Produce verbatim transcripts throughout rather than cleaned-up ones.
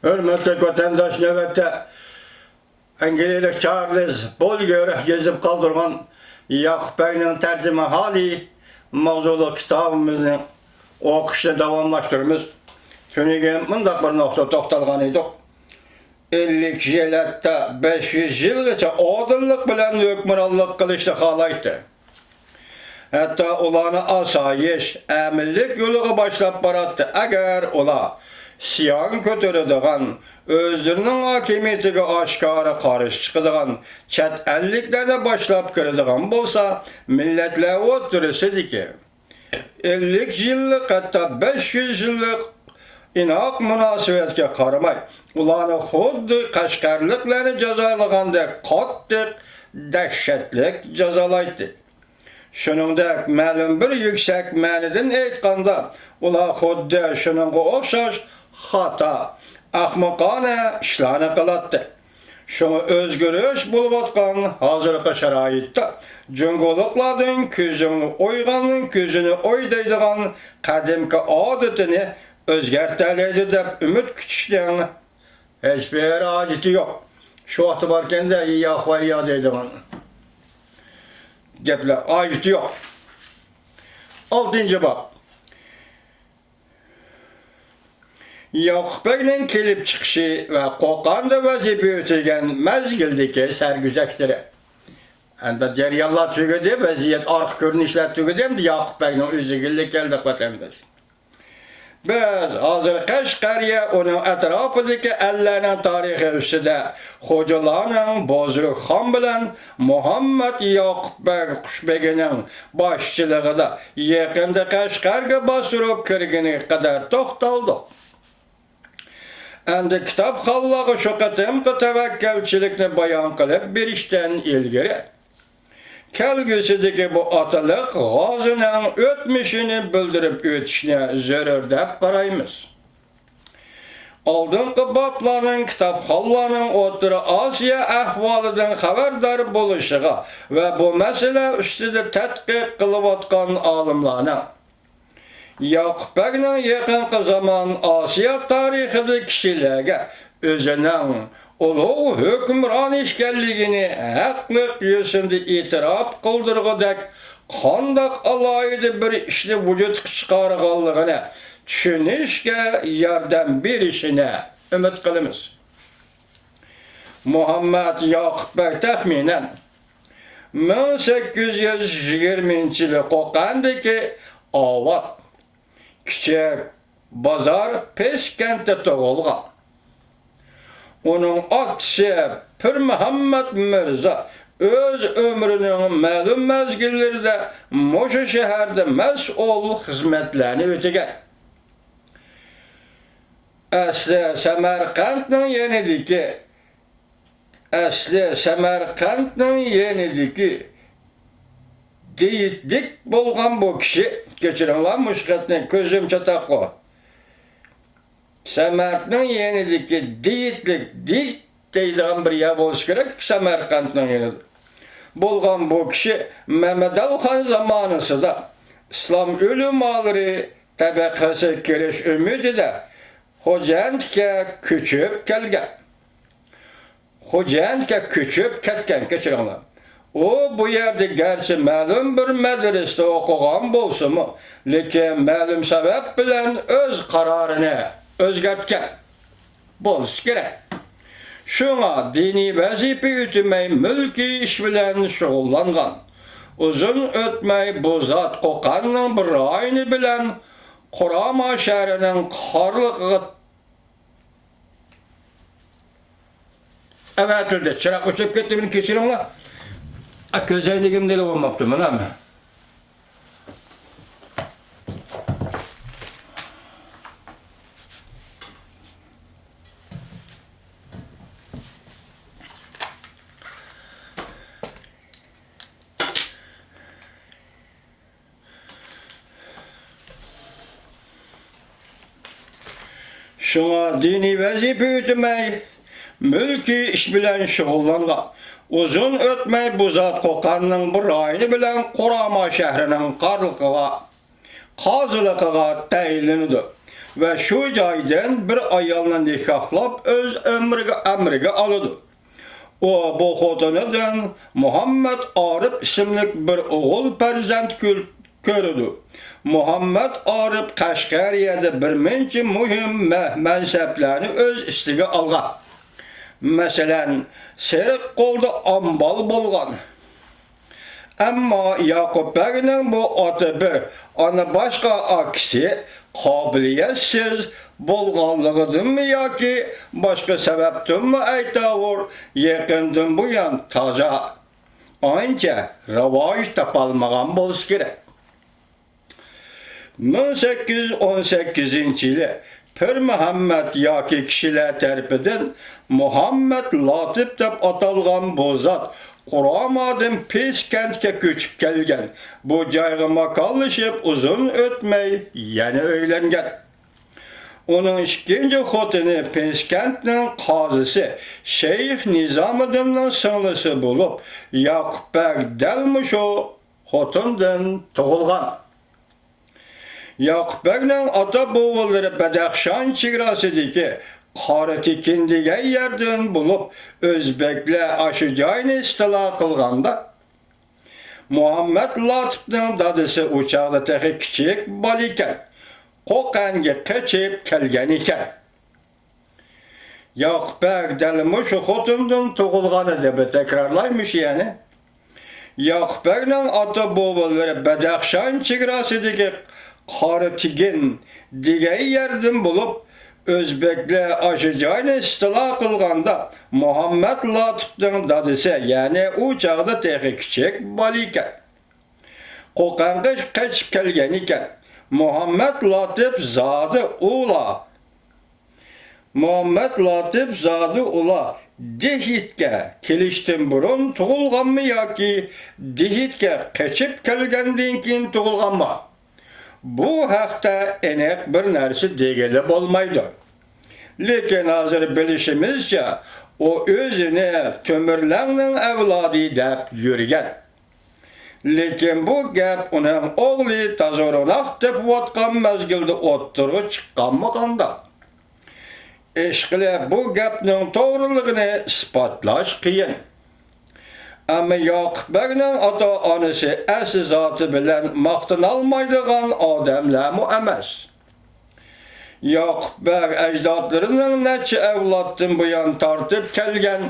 ھۆرمەتلىك ۋەتەنداش، نۆۋەتتە ئەنگلىيەلىك چارلىز بولگېر يېزىپ قالدۇرغان ياقۇپ بەگنىڭ تەرجىمىھالى ماۋزۇلۇق كىتابىمىزنى ئوقۇشنى داۋاملاشتۇرىمىز. تۈنۈگۈن مۇنداق بىر نۇقتىدا توختالغان ئىدۇق. ئەللىك يىل، ھەتتا بەش يۈز يىلغىچە ئادىللىق بىلەن ھۆكۈمرانلىق قىلىشنى خالايتتى. ھەتتا ئۇلارنى ئاسايىش، ئەمىنلىك يولىغا باشلاپ باراتتى. ئەگەر ئۇلار ئىسيان كۆتۈرىدىغان، ئۆزلىرىنىڭ ھاكىمىيىتىگە ئاشكارا قارشى چىقىدىغان چەت ئەللىكلەرنى باشلاپ كىرىدىغان بولسا، مىللەتلەر ئوتتۇرىسىدىكى ئەللىك يىللىق، ھەتتا بەش يۈز يىللىق ئىناق مۇناسىۋەتكە قارىماي، ئۇلارنى خۇددى قەشقەرلىكلەرنى جازالىغاندەك قاتتىق، دەھشەتلىك جازالايتتى. شۇنىڭدەك مەلۇم بىر يۈكسەك مەنىدىن ئېيتقاندا، ئۇلار خۇددى شۇنىڭغا ئوخشاش خاتا، ئەخمىقانە ئىشلارنى قىلاتتى. شۇڭا ئۆزگىرىش بولۇۋاتقان ھازىرقى شارائىتتا جۇڭگولۇقلاردىن كۆزۈڭنى ئويغان، كۆزىنى ئوي دەيدىغان قەدىمكى ئادىتىنى ئۆزگەرتەلەيدۇ دەپ ئۈمىد كۈتۈشنىڭ ھېچبىر ھاجىتى يوق. شۇ ۋاقتى باركەندە، يا خۇاي يا دەيدىغان گەپلەر ھاجىتى يوق. ئالتىنچى باب. ياقۇپ بەگنىڭ كېلىپ چىقىشى ۋە قوقاندا ۋەزىپە ئۆتىگەن مەزگىلدىكى سەرگۈزەشتلىرى. ئەمدى جەريانلار تۈگىدى، ۋەزىيەت، ئارقا كۆرۈنۈشلەر تۈگىدى، ئەمدى ياقۇپ بەگنىڭ ئۆزىگە كەلدۇق، ۋەتەنداش. بىز ھازىر قەشقەرىيە، ئۇنىڭ ئەتراپىدىكى ئەللەرنىڭ تارىخى ئۈستىدە خوجىلارنىڭ بازرۇك خان بىلەن مۇھەممەد ياقۇپ بەگ قۇشبېگىنىڭ باشچىلىقىدا يېقىندا قەشقەرگە باستۇرۇپ كىرگىنىگە قەدەر توختالدۇق. ئەمدى كىتابخانلارغا شۇ قېتىمقى تەۋەككەلچىلىكنى بايان قىلىپ بېرىشتىن ئىلگىرى، كەلگۈسىدىكى بۇ ئاتىلىق غازىنىڭ ئۆتمۈشىنى بىلدۈرۈپ ئۆتۈشنى زۆرۈر دەپ قارايمىز. ئالدىنقى بابلارنىڭ كىتابخانلارنىڭ ئوتتۇرا ئاسىيا ئەھۋالىدىن خەۋەردار بولۇشىغا ۋە بۇ مەسىلە ئۈستىدە تەتقىق قىلىۋاتقان ئالىملارنىڭ ياقۇپ بەگنىڭ يېقىنقى زامان ئاسىيا تارىخىدا كىشىلەرگە ئۆزىنىڭ ئۇلۇغ ھۆكۈمران ئىكەنلىكىنى ھەقلىق يۈزىدە ئېتىراپ قىلدۇرغۇدەك قانداق ئالاھىدە بىر ئىشنى ۋۇجۇدقا چىقارغانلىقىنى چۈشىنىشكە ياردەم بېرىشىنى ئۈمىد قىلىمىز. مۇھەممەد ياقۇپ بەگ تەخمىنەن مىڭ سەككىز يۈز يىگىرمىنچى يىلى قوقەندىكى ئاۋات، كىچىك بازار پېسكەنتتە تۇغۇلغان. ئۇنىڭ ئاتىسى پىرمۇھەممەد مىرزا ئۆز ئۆمرىنىڭ مەلۇم مەزگىللىرىدە مۇشۇ شەھەردە مەسئۇل خىزمەتلەرنى ئۆتىگەن. ئەسلى سەمەرقەنتنىڭ يېنىدىكى، ئەسلى سەمەرقەنتنىڭ يېنىدىكى دېيىتلىك بولغان بۇ كىشى، كەچۈرۈڭلار، مۇشۇ خەتنى كۆزۈم چاتاققۇ. سەمەرقەنتنىڭ يېنىدىكى دېيىتلىك، دېيىت دەيدىغان بىر يەر بولسا كېرەك، سەمەرقەنتنىڭ يېنىدا بولغان بۇ كىشى مەمەدئەلىخان زامانىسىدا ئىسلام ئۆلىمالىرى تەبەقىسىگە كىرىش ئۈمىدىدە خوجەنتكە كۆچۈپ كەلگەن. خوجەنتكە كۆچۈپ كەتكەن، كەچۈرۈڭلار. ئۇ بۇ يەردە گەرچە مەلۇم بىر مەدرىسىدە ئوقۇغان بولسىمۇ، لېكىن مەلۇم سەۋەب بىلەن ئۆز قارارىنى ئۆزگەرتكەن بولسا كېرەك. شۇڭا دىنىي ۋەزىپە ئۆتىمەي، مۈلكىي ئىش بىلەن شۇغۇللانغان. ئۇزۇن ئۆتمەي بۇ زات قوقاننىڭ بىر رايونى بىلەن قۇراما شەھىرىنىڭ قارلىقىغا ئەۋەتىلدى. چىراغ ئۆچۈپ كەتتى، مېنى كەچۈرۈڭلار. ئا، كۆز ئەينىكىمنى ئېلىپ بولماپتىمەن، ھە. شۇڭا دىنىي ۋەزىپە ئۆتىمەي، مۈلكىي ئىش بىلەن شۇغۇللانغان. ئۇزۇن ئۆتمەي بۇ زات قوقاننىڭ بىر رايونى بىلەن قۇراما شەھىرىنىڭ قارلىقىغا، قازىلىقىغا تەيىنلىنىدۇ. ۋە شۇ جايدىن بىر ئايالنى نىكاھلاپ ئۆز ئەمرىگە، ئەمرىگە ئالىدۇ. ئۇ بۇ خوتۇنىدىن مۇھەممەد ئارىپ ئىسىملىك بىر ئوغۇل پەرزەنت كۆر-، كۆرىدۇ. مۇھەممەد ئارىپ قەشقەرىيەدە بىر مۇنچە مۇھىم مە-، مەنسەپلەرنى ئۆز ئۈستىگە ئالغان. مەسىلەن، سېرىق قولدا ئامبال بولغان. ئەمما ياقۇپ بەگنىڭ بۇ ئاتا بىر، ئانا باشقا ئاكىسى قابىلىيەتسىز بولغانلىقىدىنمۇ ياكى باشقا سەۋەبتىنمۇ ئەيتاۋۇر، يېقىندىن بۇيان تازا ئانچە راۋاج تاپالمىغان بولسا كېرەك. مىڭ سەككىز يۈز ئون سەككىزىنچى يىلى پىرمۇھەممەد ياكى كىشىلەر تەرىپىدىن مۇھەممەد لاتىپ دەپ ئاتالغان بۇ زات قۇرامادىن پىسكەنتكە كۆچۈپ كەلگەن. بۇ جايغا ماكانلىشىپ ئۇزۇن ئۆتمەي يەنە ئۆيلەنگەن. ئۇنىڭ ئىككىنچى خوتۇنى پىسكەنتنىڭ قازىسى شەيخ نىزامىدىننىڭ سىڭلىسى بولۇپ، ياقۇپ بەگ دەل مۇشۇ خوتۇندىن تۇغۇلغان. ياقۇپ بەگنىڭ ئاتا-بوۋىلىرى بەدەخشان چېگراسىدىكى قاراتېكىن دېگەن يەردىن بولۇپ، ئۆزبەكلەر ئاشۇ جاينى ئىستىلا قىلغاندا، مۇھەممەد لاتىپنىڭ دادىسى ئۇ چاغدا تېخى كىچىك بالا ئىكەن، قوقەنگە قېچىپ كەلگەن ئىكەن. ياقۇپ بەگ دەل مۇشۇ خوتۇندىن تۇغۇلغان ئىدى، بىر تەكرارلايمىش يەنە. ياقۇپ بەگنىڭ ئاتا-بوۋىلىرى بەدەخشان چېگراسىدىكى قاراتېكىن دېگەن يەردىن بولۇپ، ئۆزبەكلەر ئاشۇ جاينى ئىستىلا قىلغاندا، مۇھەممەد لاتىپنىڭ دادىسى، يەنى ئۇ چاغدا تېخى كىچىك بالا ئىكەن، قوقەنگە قېچىپ كەلگەن ئىكەن. مۇھەممەد لاتىپ زادى ئۇلا مۇھەممەد لاتىپ زادى ئۇلا دېھىتكە كېلىشتىن بۇرۇن تۇغۇلغانمۇ ياكى دېھىتكە قېچىپ كەلگەندىن كېيىن تۇغۇلغانمۇ؟ بۇ ھەقتە ئېنىق بىر نەرسە دېگىلى بولمايدۇ. لېكىن ھازىر بىلىشىمىزچە، ئۇ ئۆزىنى تۆمۈرلەڭنىڭ ئەۋلادى دەپ يۈرگەن. لېكىن بۇ گەپ ئۇنىڭ ئوغلى تازوروناق تېپىۋاتقان مەزگىلدە ئوتتۇرىغا چىققانمۇ قانداق؟ ئىشقىلىپ، بۇ گەپنىڭ توغرىلىقىنى ئىسپاتلاش قىيىن. ئەمما ياقۇپ بەگنىڭ ئاتا-ئانىسى ئەسلى زاتى بىلەن ماختىنالمايدىغان ئادەملەرمۇ ئەمەس. ياقۇپ بەگ ئەجدادلىرىنىڭ نەچچە ئەۋلادتىن بۇيان تارتىپ كەلگەن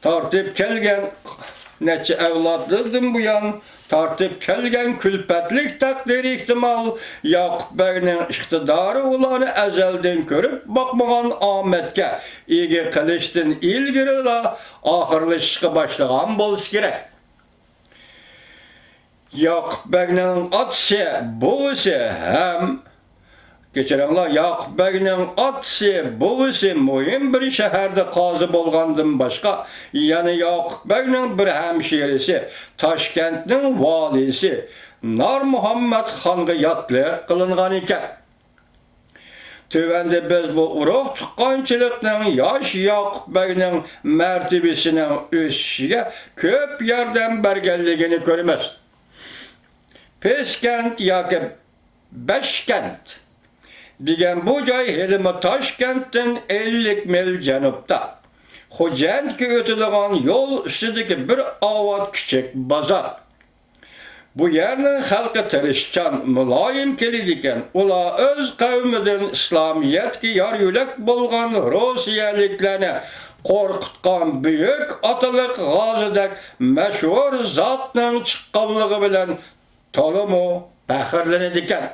تارتىپ كەلگەن، نەچچە ئەۋلادلىرىدىن بۇيان تارتىپ كەلگەن كۈلپەتلىك تەقدىرى ئېھتىمال ياقۇپ بەگنىڭ ئىقتىدارى ئۇلارنى ئەزەلدىن كۆرۈپ باقمىغان ئامەتكە ئىگە قىلىشتىن ئىلگىرىلا ئاخىرلىشىشقا باشلىغان بولسا كېرەك. ياقۇپ بەگنىڭ ئاتىسى، بوۋىسى ھەم، كەچۈرۈڭلار، ياقۇپ بەگنىڭ ئاتىسى، بوۋىسى مۇھىم بىر شەھەردە قازى بولغاندىن باشقا، يەنە ياقۇپ بەگنىڭ بىر ھەمشىرىسى، تاشكەنتنىڭ ۋالىسى نارمۇھەممەت خانغا ياتلىق قىلىنغان ئىكەن. تۆۋەندە بىز بۇ ئۇرۇق تۇغقانچىلىقنىڭ ياش ياقۇپ بەگنىڭ مەرتىۋىسىنىڭ ئۆسۈشىگە كۆپ ياردەم بەرگەنلىكىنى كۆرىمىز. پىسكەنت ياكى بەشكەنت دېگەن بۇ جاي ھېلىمۇ تاشكەنتتىن ئەللىك مىل جەنۇبتا، خوجەنتكە ئۆتىدىغان يول ئۈستىدىكى بىر ئاۋات كىچىك بازار. بۇ يەرنىڭ خەلقى تىرىشچان، مۇلايىم كېلىدىكەن. ئۇلار ئۆز قەۋمىدىن ئىسلامىيەتكە يار-يۆلەك بولغان روسىيەلىكلەرنى قورقۇتقان بۈيۈك ئاتىلىق غازىدەك مەشھۇر زاتنىڭ چىققانلىقى بىلەن تولىمۇ پەخىرلىنىدىكەن.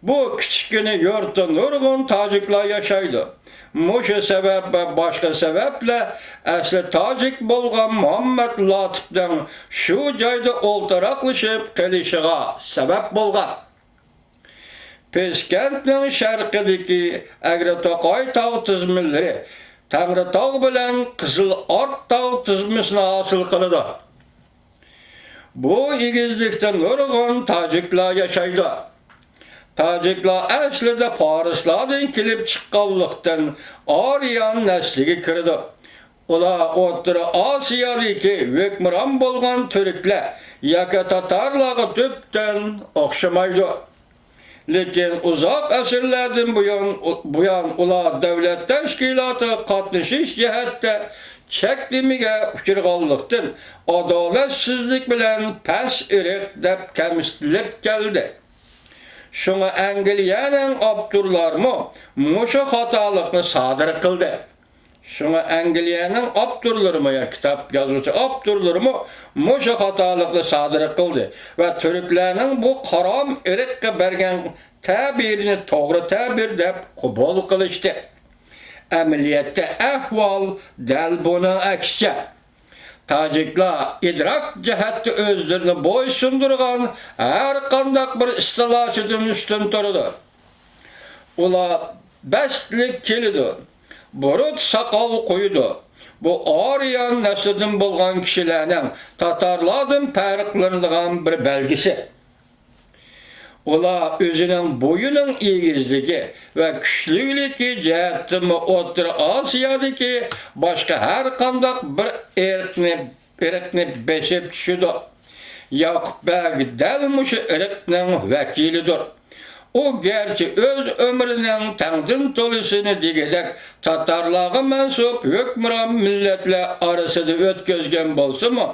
بۇ كىچىككىنە يۇرتتا نۇرغۇن تاجىكلار ياشايدۇ. مۇشۇ سەۋەب ۋە باشقا سەۋەبلەر ئەسلى تاجىك بولغان مۇھەممەد لاتىپنىڭ شۇ جايدا ئولتۇراقلىشىپ قېلىشىغا سەۋەب بولغان. پىسكەنتنىڭ شەرقىدىكى ئەگرىتوقاي تاغ تىزمىلىرى تەڭرىتاغ بىلەن قىزىل ئارت تاغ تىزمىسىنى ھاسىل قىلىدۇ. بۇ ئېگىزلىكتە نۇرغۇن تاجىكلار ياشايدۇ. تاجىكلار ئەسلىدە پارسلاردىن كېلىپ چىققانلىقتىن، ئارىيان نەسلىگە كىرىدۇ. ئۇلار ئوتتۇرا ئاسىيادىكى ھۆكۈمران بولغان تۈركلەر ياكى تاتارلارغا تۈپتىن ئوخشىمايدۇ. لېكىن ئۇزاق ئەسىرلەردىن بۇيان، بۇيان ئۇلار دۆلەت تەشكىلاتىغا قاتنىشىش جەھەتتە چەكلىمىگە ئۇچرىغانلىقتىن، ئادالەتسىزلىك بىلەن پەس ئىرق دەپ كەمسىتىلىپ كەلدى. شۇڭا ئەنگلىيەنىڭ ئاپتورلارمۇ مۇشۇ خاتالىقنى سادىر قىلدى. شۇڭا ئەنگلىيەنىڭ ئاپتورلىرىمۇ، يا كىتاب يازغۇچى ئاپتورلىرىمۇ مۇشۇ خاتالىقنى سادىر قىلدى ۋە تۈركلەرنىڭ بۇ قارام ئىرققا بەرگەن تەبىرىنى توغرا تەبىر دەپ قوبۇل قىلىشتى. ئەمەلىيەتتە ئەھۋال دەل بۇنىڭ ئەكسىچە. تاجىكلار ئىدراك جەھەتتە ئۆزلىرىنى بويسۇندۇرغان ھەر قانداق بىر ئىستىلاچىدىن ئۈستۈن تۇرىدۇ. ئۇلار بەستلىك كېلىدۇ، بۇرۇت ساقال قويىدۇ. بۇ ئارىيان نەسلىدىن بولغان كىشىلەرنىڭ تاتارلاردىن پەرقلىنىدىغان بىر بەلگىسى. ئۇلار ئۆزىنىڭ بويىنىڭ ئېگىزلىكى ۋە كۈچلۈكلۈكى جەھەتتىنمۇ ئوتتۇرا ئاسىيادىكى باشقا ھەر قانداق بىر ئىرقنى، ئىرقنى بېسىپ چۈشىدۇ. ياقۇپ بەگ دەل مۇشۇ ئىرقنىڭ ۋەكىلىدۇر. ئۇ گەرچە ئۆز ئۆمرىنىڭ تەڭدىن تولىسىنى دېگۈدەك تاتارلارغا مەنسۇپ ھۆكۈمران مىللەتلەر ئارىسىدا ئۆتكۈزگەن بولسىمۇ،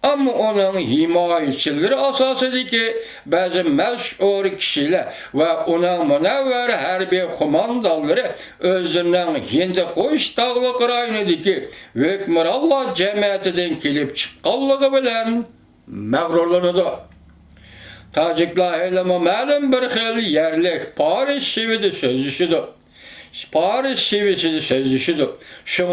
ئەمما ئۇنىڭ ھىمايىچىلىرى ئاساسىدىكى بەزى مەشھۇر كىشىلەر ۋە ئۇنىڭ مۇنەۋۋەر ھەربىي قوماندانلىرى ئۆزلىرىنىڭ ھىندىقۇش تاغلىق رايونىدىكى ھۆكۈمرانلار جەمەتىدىن كېلىپ چىققانلىقى بىلەن مەغرۇرلىنىدۇ. تاجىكلار ھېلىمۇ مەلۇم بىر خىل يەرلىك پارس شېۋىدە سۆزلىشىدۇ. پارس شېۋىسىدە سۆزلىشىدۇ. شۇڭا